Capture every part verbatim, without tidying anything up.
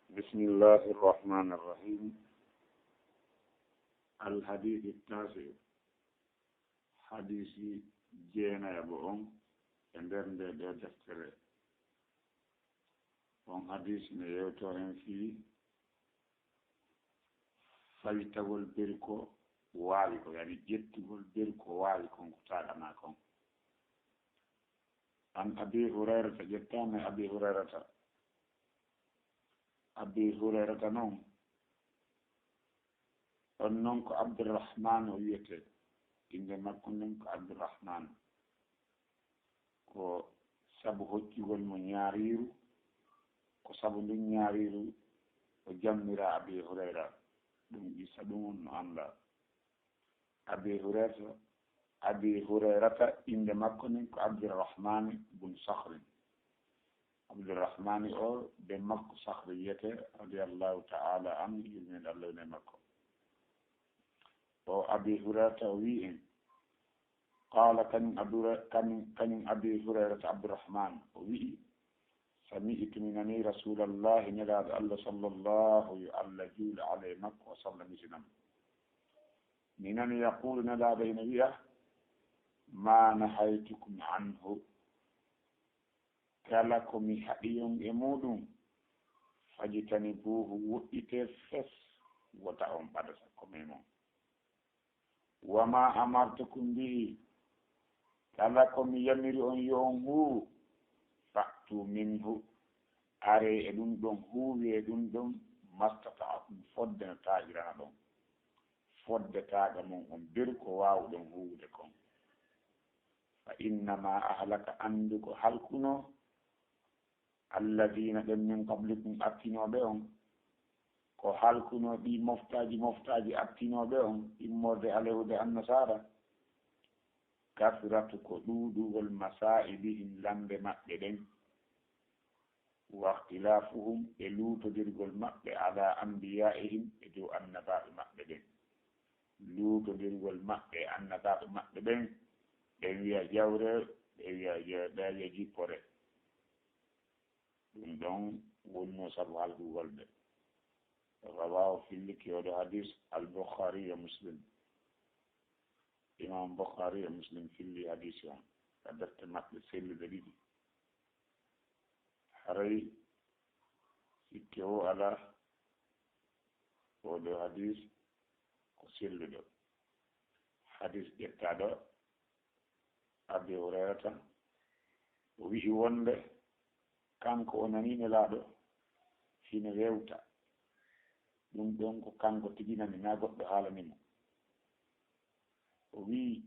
بسم الله الرحمن الرحيم. الحديث التاسع. Hadiisi jeenayaɓo on e nder nde ɗee deftere. On hadiisi ne yewtoo en fii faytagol beri ko waawi ko, yani ƴettugol beri ko waawi kon ko taaɗanaa kon. An Abi Hurayrata, ƴettaama e Abi Hurayrata. Abi Hurayrata non, on non ko Abdurrahman o wiyetee. Innde makko nden ko Abdurrahman. Ko sabu hoccugol mo ñaariiru, ko sabu ndun ñaariiru o jammiraa Abi Hurayra. Ɗun qissa ɗun on no anndaa. Abi Hurayrata, Abi Hurayrata, innde makko nden ko Abdurrahmani bun Sakhrin. Abdurrahmani o, ben makko Sakhri wiyetee, radiyallahu ta'ala anhu, yurmeende Allah woni e makko. O Abi Hurayrata o wi'i en, qaala, kañum Abu Hura-, kañum, kañum Abi Hurayrata Abdurrahman o wi'i, sami'tu, mi nanii Rasuulallahi, Nelaaɗo Allah, sallallahu, yo Allah juulu alayhi makko, wa sallam, isinam. Mi nani yaquulu, Nelaaɗo hino wi'a, ma nahaytukum anhu, kala ko mi haɗi on e muuɗum, fajtanibuuhu, woɗɗitee fes, wota on ɓada sakko memon. Wa ma amartukum bihi, kala ko mi yamiri on yo on huuwu, fa'tu minhu, aree e ɗum ɗon, huuwee ɗum ɗon, mastata'tum, fodde no taaƴirana ɗon. Fodde taaƴa mon on, beru ko waawuɗon huuwude kon. Fa innama ahlaka, anndu ko halkunoo, alladina, ɓen min qablikum, artinooɓe on, ko halkunoo ɗii moftaaji, moftaaji artinooɓe on, immorde Alyahuuda e Annasaara, kasratu, ko ɗuuɗugol, masaa'ibihim, lambe maɓɓe ɗen, wa ikhtilaafuhum, e luutondirgol maɓɓe, ala anbiyaa'ihim, e dow annabaaɓe maɓɓe ɓen. Luutondirgol maɓɓe e annabaaɓe maɓɓe ɓen, ɓen wi'a jawre, ɓe wi'a je-, ɓe wi'a jippore. Ɗum ɗon wonnoo sabu halkugol ɓe. Rawaahu, filliki oɗo hadis, al Bukhari e Muslim. Imam Bukhari e Muslim filli hadis on ka defte maɓɓe selluɗe ɗiɗi. Haray sikke woo alaa, oɗo hadis ko selluɗo. Hadis ƴettaaɗo Abi Hurayrata, o wi'i wonde kanko o nanii Nelaaɗo hino yewta. Ɗum ɗon ko kanko tigi nani, naa goɗɗo haalani mo. O wi'i,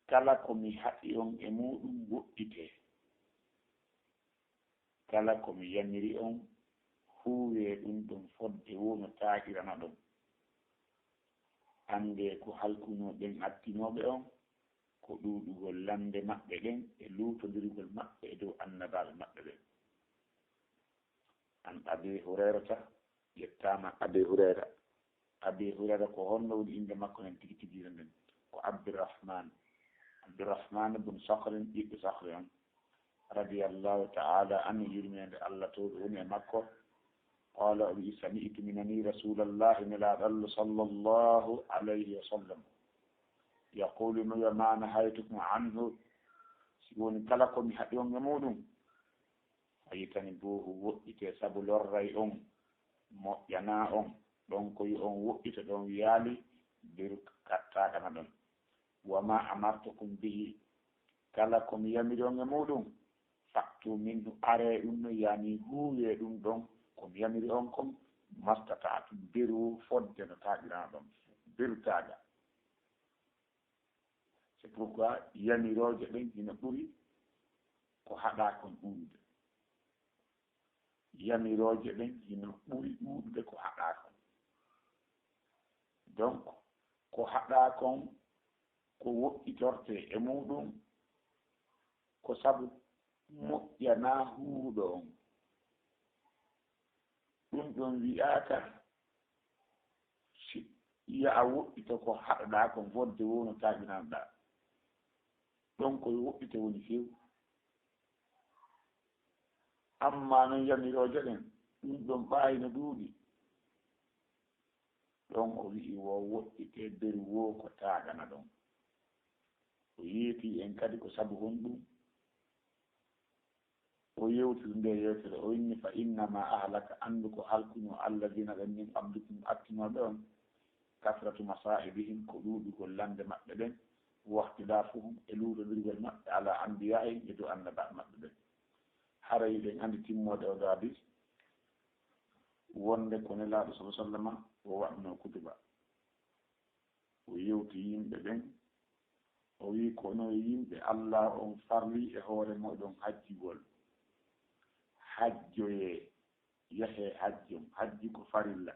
kala ko mi haɗi on e muuɗum, woɗɗitee. Kala ko mi yamiri on, huuwee ɗum ɗon fodde woo no taaƴirana ɗon. Anndee ko halkunoo ɓen artinooɓe on, ko ɗuuɗugol lambe maɓɓe ɗen e luutondirgol maɓɓe e dow annabaaɓe maɓɓe ɓen. An Abi Hurayrata, ƴettaama Abi Hurayra. Abi Hurayra, ko honno woni innde makko nden tigi tigi nden? Ko Abdurrahman. Abdurrahman bun Sakhrin, ɓiɗɗo Sakhri on. Radiyallahu ta'ala anhu, yurmeende Allah towɗo woni e makko. Qaala, o wi'i, sami'tu, mi nanii Rasuulallahi, Nelaaɗo Allah, sallallahu alayhi wa sallam, yaquulu, no wi'a, ma nahaytukum anhu, si woni kala ko mi haɗi on e muuɗum, fajtanibuuhu, woɗɗitee, sabu lorray on, moƴƴanaa on, ɗon ko yo on woɗɗito ɗon wiyaali, beru kattaaka na ɗon. Wa ma amartukum bihi, kala ko mi yamiri on e muuɗum, fa'tu minhu, aree ɗum no, yani huuwee ɗum ɗon, ko mi yamiri on kon, mastata'tum, beru fodde no taaƴiraa ɗon, beru taaƴa. C'est pourquoi yamirooje ɗen hino ɓuri ko haɗaa kon ɗuuɗude. Yamirooje ɗen hino ɓuri ɗuuɗude ko haɗaa kon. Donc, ko haɗaa kon ko woɗɗitortee e muuɗum, ko sabu moƴƴanaa huuwuɗo on. Ɗum ɗon wi'aaka si yaha woɗɗito ko haɗaɗaa kon fodde woo no taaƴinanɗaa. Ɗon ko yo woɗɗito woni few. Ammaa non yamirooje ɗen, Ɗum ɗon ɓaayi no ɗuuɗi. Ɗon o wi'i wo woɗɗitee nder woo ko taaɗana ɗon. O yeetii en kadi ko sabu honɗum o yewtiri nde yeewtere, o inni: "Fa innama ahlaka, anndu ko halkunoo, alladiina ɓen min qablikum, attinooɓe on, kasratu masaa'ibihim, ko ɗuuɗugol lande maɓɓe ɗen, wahtilaafuhum, e luutondirgol maɓɓe, ala anbiyaa'ihim, e dow annabaaɓe maɓɓe ɓen." Haray eɗen anndi timmoode oo ɗoo hadis, wonde ko Nelaaɗo, sallallaahu alayhi wa sallama, o waɗnoo kutuba. O yewti yimɓe ɓen, o wi'i: "Ko onon yimɓe, Alla on farlii e hoore mooɗon hajjugol. Hajjoyee, yahee hajjon. Hajju ko farilla."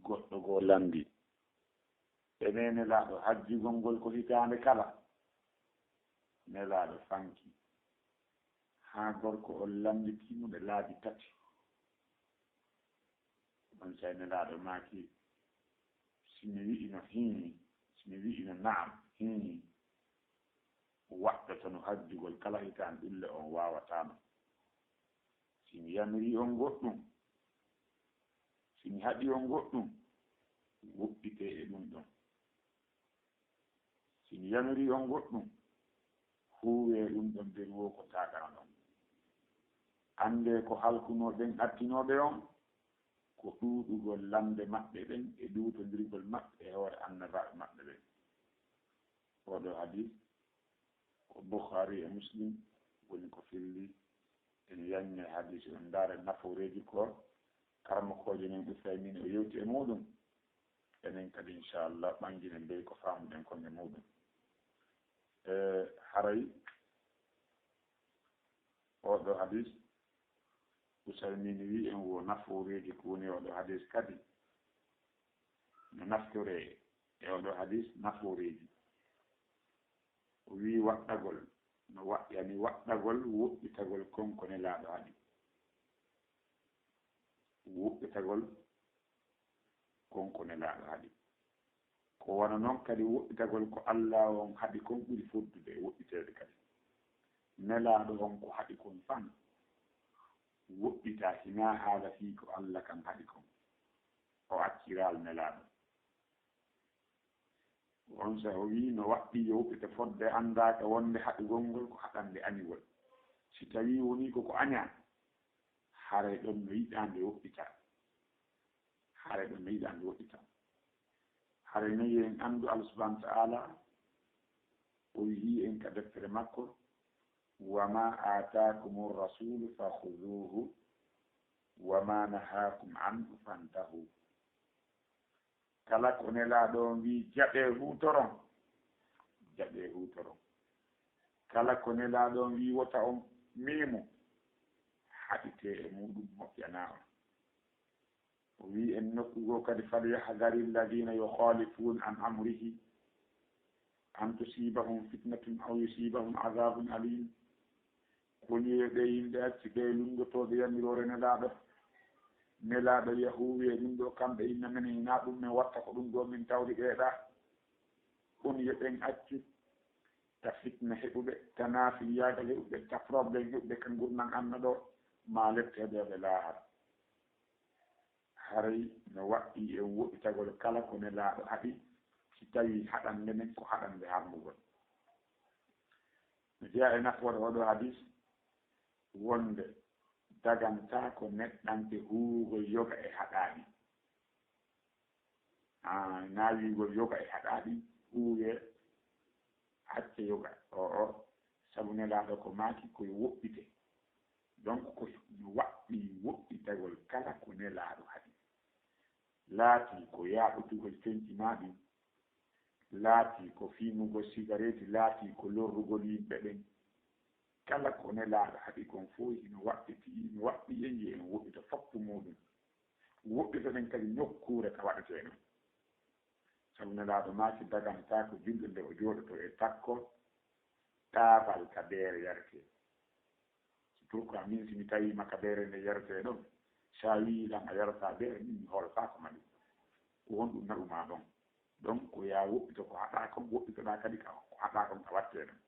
Goɗɗo goo lanndii: "E nee, Nelaaɗo, hajjugol ngol ko hitaande kala?" Nelaaɗo fanki haa gorko on lannditii mo ɗe laabi tati. Onsay Nelaaɗo maaki: "Si mi wi'ino hii, si mi wi'ino na'am, hii, waɗɗotono hajjugol kala hitaande, ɗun le on waawataano. Si mi yamirii on goɗɗun, si mi haɗii on goɗɗun, woɗɗitee e ɗun ɗon. Si mi yamirii on goɗɗun, huuwee ɗun ɗon nder woo ko taaɗanoɗon. Anndee ko halkunoo ɓen attinooɓe on, ko ɗuuɗugol lande maɓɓe ɗen e luutondirgol maɓɓe e hoore annabaaɓe maɓɓe ɓen." Oo ɗoo hadis ko Bukhari e Muslim woni ko filli. En yaññe hadis on, ndaare nafooreeji ko karamokoojo men Usaymin o yewti e muuɗum. Enen kadi, inchallah, ɓannginen bee ko faamuɗen kon e muuɗum. E haray oo ɗoo hadis, Usaymin wi'i en wo nafooreeji ko woni oo ɗoo hadis kadi no naftoree e oo ɗoo hadis nafooreeji. O wi'i waɗɗagol, no waɗɗi, yani waɗɗagol, woɗɗitagol kon ko Nelaaɗo haɗi. Woɗɗitagol kon ko Nelaaɗo haɗi. Ko wano non kadi woɗɗitagol ko Alla on haɗi kon ɓuri foddude e woɗɗiteede kadi. Nelaaɗo on ko haɗi kon fan woɗɗitaa, hinaa haala fii ko Alla kan haɗi kon. O acciraal Nelaaɗo. Onsay o wi'i no waɗɗii yo woɗɗite fodde anndaaka wonde haɗugol ngol ko haɗande añugol. Si tawii wonii ko ko añaa, haray ɗon no yiɗaa nde woɗɗitaa. Haray ɗon no yiɗaa nde woɗɗitaa. Haray no yo en anndu Allah subhanahu wa ta'ala, o wi'i en ka deftere makko: "Wa ma aataakumu rasulu fa khuzuhu, wa ma nahaakum anhu fantahu." Kala ko Nelaaɗo on wi'i jaɓee huutoron, jaɓee huutoron. Kala ko Nelaaɗo on wi'i wota on miimu, haɗitee e muuɗum, moƴƴanaa on. O wi'i en nokku goo kadi: "Falyahdari alladina yukhalifuna an amrihi an tusibahum fitnatun aw yusibahum adhabun alim." Koni e ɓee yimɓe acci ɓee lunndotooɓe yamiroore Nelaaɗo. Nelaaɗo yahuwi e ɗum ɗoo, kamɓe inna menen hinaa ɗum men watta ko ɗum ɗoo min tawri ɓee ɗaa. Koni e ɓen accu ta fitna heɓuɓe, ta naafiyaagal heɓuɓe, ta problème heɓuɓe ka ngurndan anna ɗoo, maa lette heɓeeɓe laahara. Haray no waɗɗii en woɗɗitagol kala ko Nelaaɗo haɗi, si tawii haɗande men ko haɗande harmugol. No jeyaa e nafoore oo ɗoo hadis, wonde dagantaako neɗɗanke huuwugol yoga e haɗaaɗi. Aa, naa wi'ugol yoga e haɗaaɗi, huuwee, accee yoga. Oo, oo, sabu Nelaaɗo ko maaki ko yo woɗɗite. Donc, ko no waɗɗii woɗɗitagol kala ko Nelaaɗo haɗi. Laatii ko yaaɓotugol conci maa ɗin, laatii ko fiimugol sigareeti, laatii ko lorrugol yimɓe ɓen. Kala ko Nelaaɗo haɗi kon fow hino waɗɗiti, hino waɗɗii en yo en woɗɗito foppu muuɗum. Woɗɗitoɗen kadi nokkuure ka waɗetee ɗon. Sabu Nelaaɗo maaki dagantaako julɗo nde o jooɗoto e takko taabal ka beere yaretee. Pourquoi min si mi tawiima ka beere nde yaretee ɗon, si a wi'i lan a yarataa beere, min mi hoolataa ko mali. Ko honɗum naɗu maa ɗon? Donc, ko yaa woɗɗito ko haɗaa kon, woɗɗitoɗaa kadi ka ko haɗaa kon ka wattee ɗon.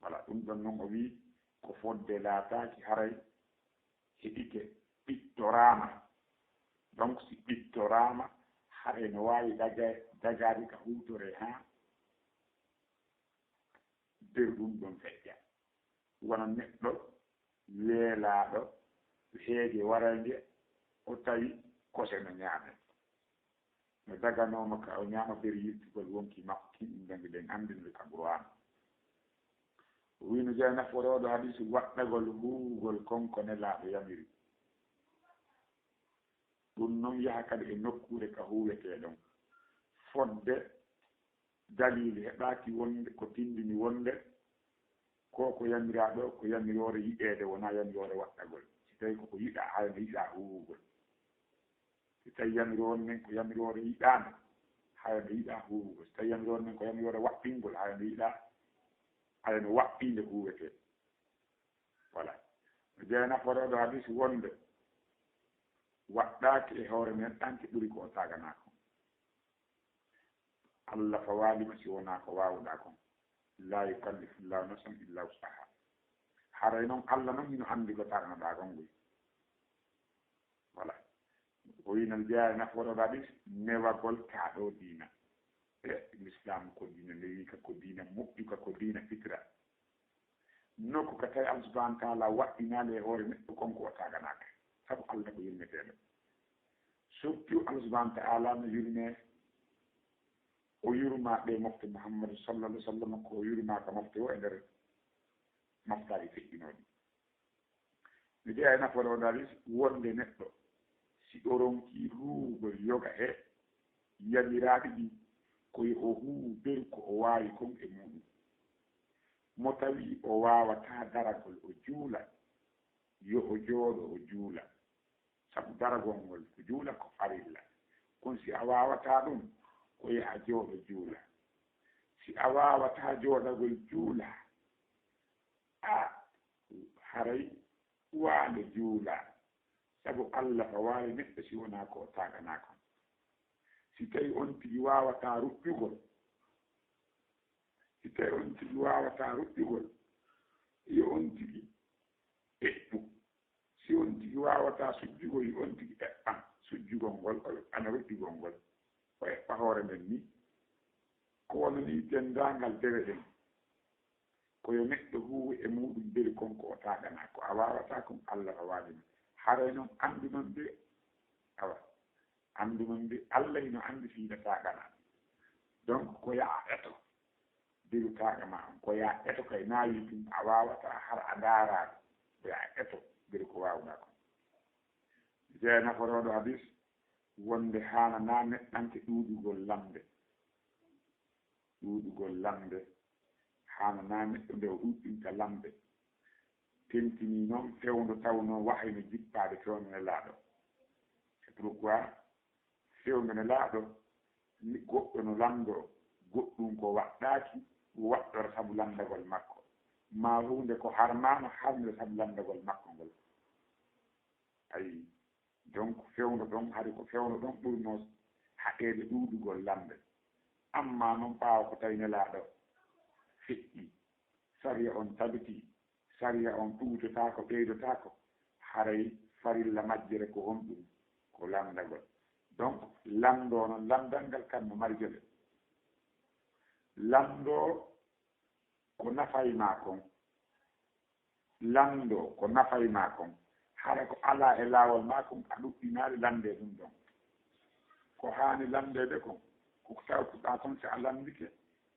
Wala ɗum ɗon non o wi'i ko fodde laataaki haray heɗike ɓittoraama. Donc, si ɓittoraama, haray no waawi daga-, dagaade ka huutoree haa nder ɗum ɗon feƴƴa. Wano neɗɗo weelaaɗo heege waray nge, o tawi kose no ñaame. No daganooma ka o ñaama beri yiltugol wonki makko kin, ɗum ɗon miɗen anndi no ka Qur'aana. O wi'i no jeyaa naforooɗo hadiisi waɗɗagol huuwugol kon ko Nelaaɗo yamiri. Ɗum non yaha kadi e nokkuure ka huuwetee ɗon. Fodde daliili heɓaaki wonde ko tindini wonde ko ko yamiraa ɗo ko yamiroore yiɗeede wonaa yamiroore waɗɗagol. Si tawii ko ko yiɗaa, haray no yiɗaa huuwugol. Si tawii yamiroore nden ko yamiroore yiɗaande, haray no yiɗaa huuwugol. Si tawii yamiroore nden ko yamiroore waɗɗingol, haray no yiɗaa, haray no waɗɗiinde huuwetee. Voilà. No jeyaa naforooɗo hadiisi wonde waɗɗaaki e hoore neɗɗanke ɓuri ko o taaganaa kon. Allah fawaali ma si wonaa ko waawuɗaa kon. Laa yukallifu Llaahu nafsan illaa wus'ahaa. Haray non Allah non hino anndi ko taaganoɗaa kon ngun. Voilà. O wi'i no jeyaa naforooɗo hadiisi newagol kaa ɗoo diina. E Lislaam ko diina newinka, ko diina moƴƴuka, ko diina fitira. Nokku ka tawi Allah subhanahu wa ta'ala waɗɗinaali e hoore neɗɗo kon ko o taaganaaka. Sabu Allah ko yurmeteeɗo. Surtout Allah subhanahu wa ta'ala no yurmee, o yurmaa ɓe mofte Muhammadu sallallahu alaihi wasallam, ko o yurmaa ka mofte o e nder moftaaji feƴƴinooɗi. Mi jeyaa e nafoore o daali wonde neɗɗo, si o ronkii huuwugol yoga e yamiraaɗi ɗin, ko yo o huuwu beru ko o waawi kon e muuɗum. Mo tawi o waawataa daragol o juula, yo o jooɗo o juula. Sabu daragol ngol ko juula ko farilla. Kono si a waawataa ɗum, ko yo a jooɗo juula. Si a waawataa jooɗagol juula, a haray waande juula. Sabu Allah fawaali neɗɗo si wonaa ko o taaganaa kon. Si tawi on tigi waawataa ruƴƴugol, si tawi on tigi waawataa ruƴƴugol, yo on tigi eɓɓu. Si on tigi waawataa sujjugol, yo on tigi eɓɓan sujjugol ngol, o eɓɓana ruƴƴugol ngol, o eɓɓa hoore nden ni. Ko wano ni denndaangal dewe ɗen. Ko yo neɗɗo huuwu e muuɗum beru kon ko o taaganaa, ko a waawataa kon Allah fawaali ma. Haray non anndu non de, awa, anndu non de Allah hino anndi fii a taaganaa. Donc, ko yo a eto beru taaga maa on, ko yo a eto kay, naa wi'i tun a waawataa hara a ndaaraa ɗum, ko yo a eto beru ko waawuɗaa kon. Jeyaa naforooɗo hadiis wonde haananaa neɗɗanke ɗuuɗugol lamnde. Ɗuuɗugol lamnde, haananaa neɗɗo nde o ɗuuɗɗinta lamnde. Tentinii non fewndo tawnoo wahay no jippaade fewndo Nelaaɗo. C'est pourquoi fewndo Nelaaɗo, ni goɗɗo no lanndoo goɗɗum ko waɗɗaaki, waɗɗora sabu lanndagol makko. Maa huunde ko harmaano harmira sabu lanndagol makko ngol. Ayi, donc fewndo ɗon, hari ko fewndo ɗon ɓurnoo haɗeede ɗuuɗugol lamnde. Ammaa non ɓaawo ko tawi Nelaaɗo feƴƴi, sariya on tabitii, sariya on ɗuutotaako, ɓeydotaako, haray farilla majjere ko honɗum? Ko lanndagol. Donc, lanndoo non, lanndal ngal kam no mari geɗe. Lanndoo ko nafay maa kon. Lanndoo ko nafay maa kon. Hara ko alaa e laawol maa kon, a ɗuɗɗinaali lanndee ɗum ɗon. Ko haani lanndeede kon, ko tawtuɗaa kon, si a lanndike,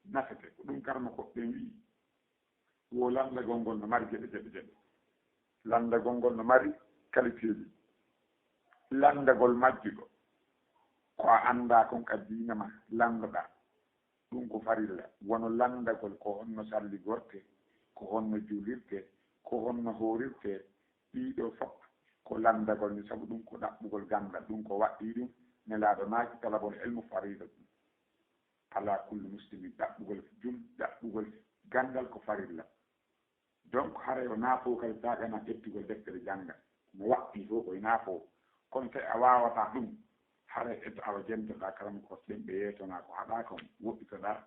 nafete. Ko ɗum karama koɗɗen wi'i. Wo lanndagol ngol no mari geɗe geɗe geɗe. Lanndagol ngol no mari qualitéji. Lanndagol majjuɗo ko a anndaa kon ka diina ma lanndoɗaa. Ɗum ko farilla. Wano lanndagol ko honno salligortee, ko honno juulirtee, ko honno hoorirtee. Ɗii ɗoo fof ko lanndagol ni, sabu ɗum ko ɗaɓɓugol ganndal, ɗum ko waɗɗii ɗum. Nelaaɗo maaki, "Talabul ilmu faridatun ala kulli muslimin." Ɗaɓɓugol jul-, ɗaɓɓugol ganndal ko farilla. Donc, haray o naafoo kadi taaganaa ƴettugol deftere jannga. Mo waɗɗii fof ko e naafoo. Kono tawi a waawataa ɗum, haray eto awa jentoɗaa karamokooɓe ɓen, ɓe yeeto maa ko haɗaa kon, woɗɗitoɗaa,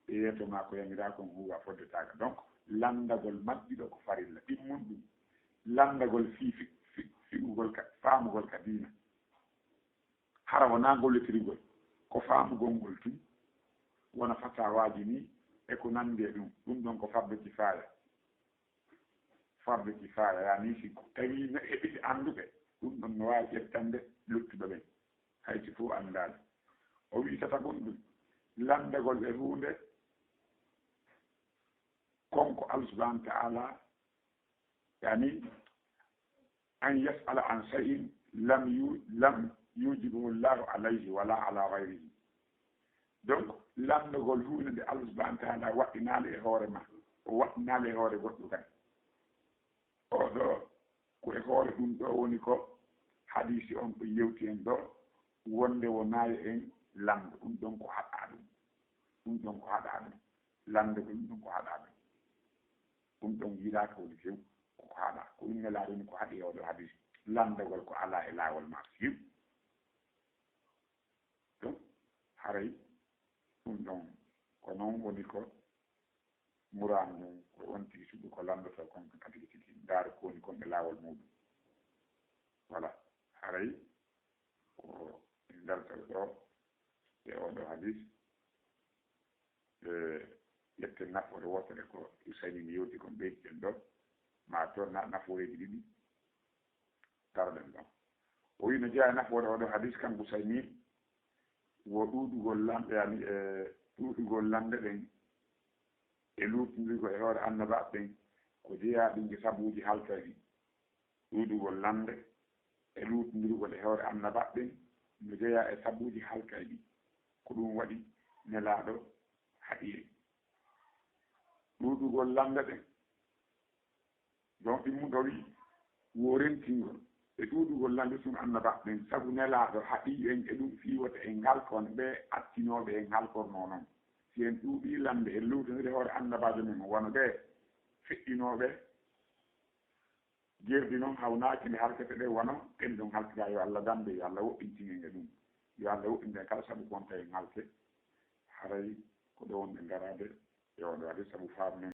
ɓe yeeto maa ko yamiraa kon, huuwaa fodde taaga. Donc, lanndagol majjuɗo ko farilla. Ɗimmun ɗum, lanndagol fii fi-, fi-, fi'u Gol ka, faamugol ka diina. Hara wonaa gollitirgol, ko faamugol ngol tun, wona fatawaaji ni e ko nanndi e ɗum. Ɗum ɗon ko fardu kifaaya. Fardu kifaaya, yaani si tawii no heɓi annduɓe, ɗum ɗon no waawi ƴettande luttuɓe ɓen, hay si fof anndaali. O wi'i tata gon ɗum, lanndagol e huunde, kon ko Allah subhanahu wa ta'ala, yaani, an yas'ala an shay'in lam yu-, lam yujibuhu Allahu alayhi wala ala ghayrihi. Donc, lanndagol huunde nde Allah subhanahu wa ta'ala waɗɗinaali e hoore ma, o waɗɗinaali e hoore goɗɗo kadi. O ɗo, ko e hoore ɗum ɗo woni ko hadiisi on ko yewti en ɗo, wonde wonaa yo en lanndo, ɗum ɗon ko haɗaa ɗum. Ɗum ɗon ko haɗaa ɗum. Lanndagol ɗum ɗon ko haɗaa ɗum. Ɗum ɗon yiɗaaka woni few, ko ko haɗaa. Ko ɗum Nelaaɗo ni ko haɗi e oɗo hadiisi. Lanndagol ko alaa e laawol ma few. Ɗum haray ɗum ɗon ko non woni ko muraadu ngun, ko on tigi suɓi ko lanndotoo kon kan tigi tigi. Ndaaru ko woni kon e laawol muuɗum. Voilà. Haray ko en dartal ɗo e oɗo hadiisi. E ƴetten nafoore wootere ko Usaymin yewti kon ɓeyden ɗo, ma to na-, nafooreeji ɗiɗi taroɗen ɗon. O wi'i no jeyaa e nafoore oɗo hadiisi kan Usaymin, wo ɗuuɗugol lanɗe, yani e ɗuuɗugol lanɗe ɗen e luutndirgol e hoore annabaaɓe ɓen ko jeyaa ɗum e sabuuji halkayɗi. Ɗuuɗugol lanɗe e luutndirgol e hoore annabaaɓe ɓen no jeyaa e sabuuji halkayɗi. Ko ɗum waɗi Nelaaɗo haɗi en. Ɗuuɗugol lanɗe ɗen, donc ɗimmuɗo wi'i, wo rentingol e ɗuuɗugol lanɗe tun annabaaɓe ɓen, sabu Nelaaɗo haɗi en e ɗum fii wota en halko no ɓe attinooɓe en halkornoo non. Si en ɗuuɗii lanɗe, en luutondiri hoore annabaajo men, wano ɓe feƴƴinooɓe Jerdi non hawnaaki nde halkete ɗen, wano en ɗon halkira. Yo Allah dambe, yo Allah woɗɗintin en e ɗum. Yo Allah woɗɗin en kala sabu ko wonta en halke. Haray ko ɗo wonɓe ngaraade e oɗo hadiisi sabu faamu men.